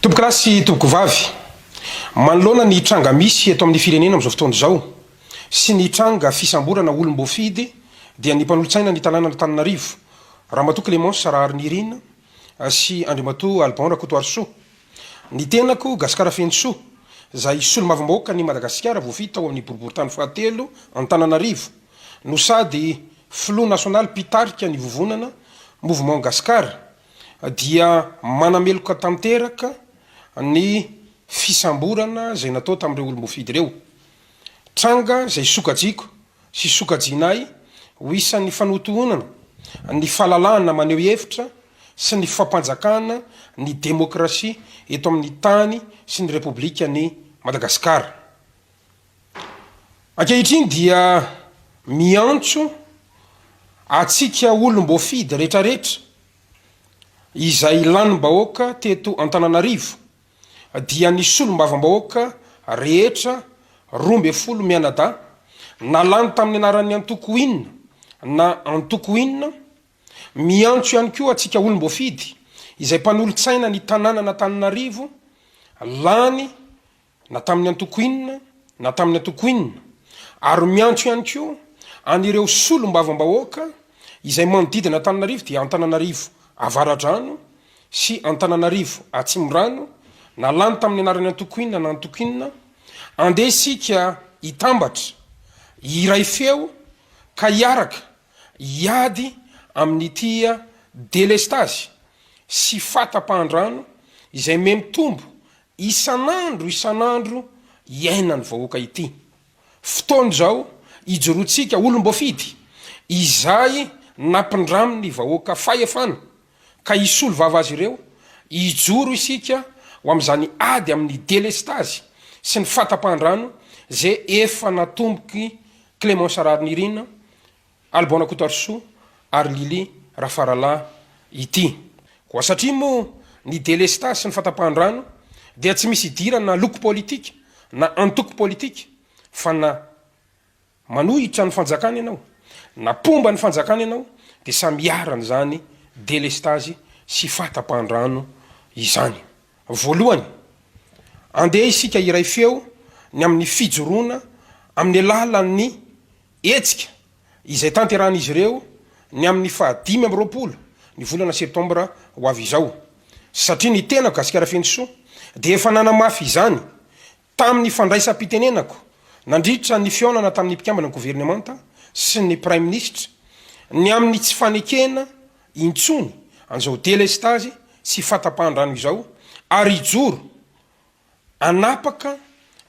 Tompokolahy sy tompokovavy, manoloana ny tranga misy eto amin'ny firenena amin'izao fotoana izao sy ny tranga fisamborana olom-boafidy dia ny mpanolotsaina ny tanànan'Antananarivo, Ramatoa Clémence Raharinirina sy Andriamatoa Alban Rakotoarisoa, ny tenako Gasikara Fenosoa, izay solombavambahoakan'i Madagasikara voafidy tao amin'ny boriborintany fahatelo Antananarivo no sady filoha nasionaly mpitarika ny vovonana Mouvement Gasikara dia manameloka tanteraka ny fisamborana izay natao tamin'ireo olom-boafidy ireo. Tranga izay sokajiako sy sokajianay ho isan'ny fanotohonana ny fahalalahana maneho hevitra sy ny fampanjakana ny demokrasia eto amin'ny tany sy ny Repoblikan'i Madagasikara. Ankehitriny dia miantso antsika olom-boafidy retraretra izay lanim-bahoaka teto Antananarivo dia ny solombavambahoaka rehetra 12 mianadahy na lany tamin'ny anaran'ny antoko inona na antoko inona, miantso ihany koa antsika olom-boafidy izay mpanolotsaina ny tanànan'Antananarivo lany na tamin'ny antoko inona na tamin'ny antoko inona, ary miantso ihany koa an'ireo solombavambahoaka izay manodidina Antananarivo dia Antananarivo Avaradrano sy Antananarivo Atsimorano, na lany tamin'ny anaran'ny antoko inona na antoko inona, andeha isika hitambatra, hiray feo ka hiaraka hiady amin'ity delestazy sy fahatapahan-drano izay memitombo Isan'andro isan'andro iainan'ny vahoaka ity. Fotoana izao ijoroantsika olom-boafidy izay nampindramin'ny vahoaka fahefana ka hisolo vava azy ireo, hijoro isika ho amin'izany ady amin'ny delestazy sy ny fahatapahan-drano izay efa natombok'i Clémence Raharinirina Alban Rakotoarisoa ary Lily Rafaralahy ity. Koa satria moa ny delestazy sy ny fatapahan-drano dia tsy misy idirana loko politika na antoko politika fa na manohitra ny fanjakana ianao na mpomba ny fanjakana ianao dia samy iharan'izany delestazy sy fahatapahan-drano izany. Voalohany, andeha isika hiray feo ny amin'ny fijoroana amin'ny alalan'ny Hetsika izay tanterahan'izy ireo ny amin'ny faha 25 ny volana septambra ho avy izao. Satria ny tenako Gasikara Fenosoa dia efa nanamafy izany tamin'ny fandraisam-pitenenako nandritra ny fihaonana tamin'ny mpikambana ny governemanta sy ny praiminisitra ny amin'ny tsy fanekena intsony an'izao delestazy sy fahatapahan-drano izao ary hijoro hanapaka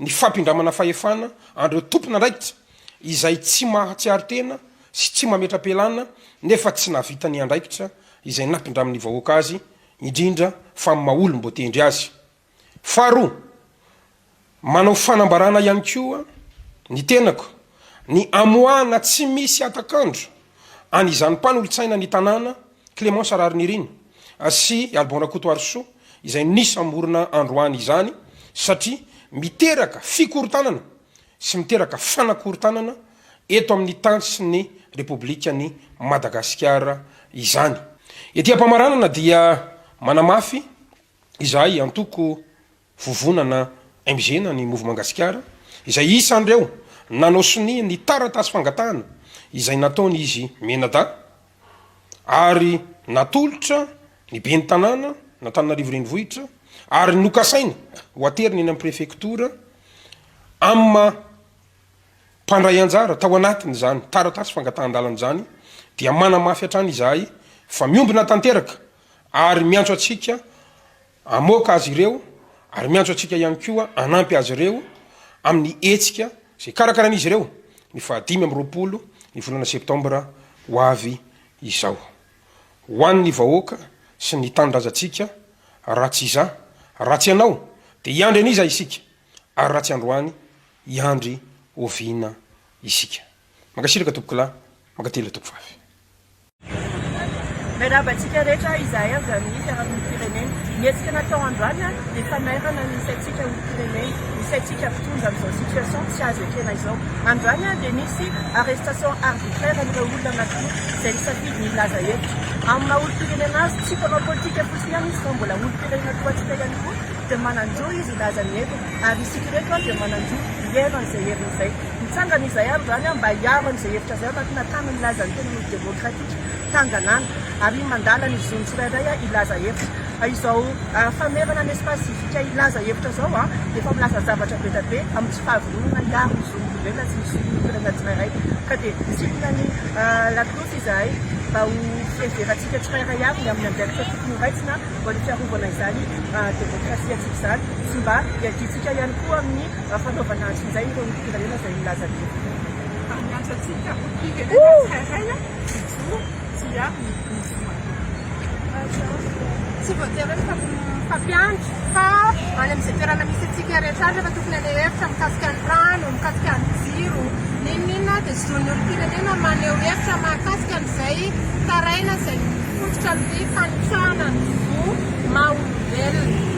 ny fampindramana fahefana an'ireo tompon'andraikitra izay tsy mahatsiaro tena sy tsy mametra-pialana nefa tsy nahavita ny andraikitra izay nampindramin'ny vahoaka azy, indrindra fa amin'ny maha olom-boatendry azy. Faharoa, manao fanambarana ihany koa ny tenako ny hamoahana tsy misy hatak'andro an'izany mpanolotsaina ny tanàna Clémence Raharinirina sy Alban Rakotoarisoa izay nisamborina androany izany satria miteraka fikorontanana sy miteraka fanakorontanana eto amin'ny tany sy ny Repoblikan'i Madagasikara izany. Ety am-pamaranana dia manamafy izahay antoko Vovonana MG na ny Mouvement Gasikara, izay isan'ireo nanao sonia ny taratasy fangatahana izay nataony izy mianadahy ary natolotra ny ben'ny tanàna n'Antananarivo Renivohitra ary nokasaina ho aterina eny amin'ny prefektora amin'ny maha mpandray anjara tao anatin'izany taratasy fangatahan-dalana izany dia manamafy hatrany izahay fa miombona tanteraka ary miantso antsika Hamoaka azy ireo ary miantso antsika ihany koa hanampy azy ireo amin'ny hetsika izay karakarain'izy ireo ny faha 25 ny volana septambra ho avy izao. Ho an'ny vahoaka sy ny tanindrazantsika, raha tsy izaho, raha tsy ianao dia hiandry an'iza isika ary raha tsy androany hiandry oviana isika. Mankasitraka tompokolahy, mankatelina tompovavy. Miarahaba antsika rehetra izahay avy amin'ny fiarahamonim-pirenena. Ny hetsika natao androany dia fanairana ny saintsika olom-pirenena, ny saintsika mpitondra amin'izao situation tsy azo ekena izao. Androany dia nisy arrestation arbitraire an'ireo olona anankiroa izay nisafidy ny hilaza hevitra. Amin'ny maha olom-pirenena azy, tsy mpanao politika fotsiny ihany izy fa mbola olom-pirenena toa antsika ihany koa. dia manan-jo izy hilaza ny heviny ary isika ireto dia manan-jo hihaino an'izay heviny izay. Mitsangana izahay androany mba hiaro an'izay hevitra izay ao anatina tany milaza ny tenany ho demokratika, tanganana ary mandala ny zon'ny tsirairay hilaza hevitra. Izao famerana ny espace civique hilaza hevitra izao dia efa milaza zavatra be dia be amin'ny tsy fahavononana hiaro ny zon'olombelona sy ny zon'ny olom-pirenena tsirairay. Ka dia tsinona ny lakolosy izahay mba ho fiheverantsika tsirairay avy ny amin'ny andraikitra tokony ho raisina ho an'ny fiarovana izany demokrasiantsika izany sy mba hiadiantsika ihany koa amin'ny fanaovana antsonjay ireo olom-pirenena izay milaza ny heviny. Ary miantso antsika olom-pirenena tsirairay hijoro sy hiaro ny zon'ny. Tsy voatery hoe mifampiandry fa any amin'izay toerana misy antsika rehetra any rehefa tokony haneho hevitra mikasika ny rano, mikasika ny jiro, n'inon'inona dia zon'ny olom-pirenena maneho hevitra mahakasika an'izay taraina izay mifototra amin'ny fanitsahana ny zo maha olombelona.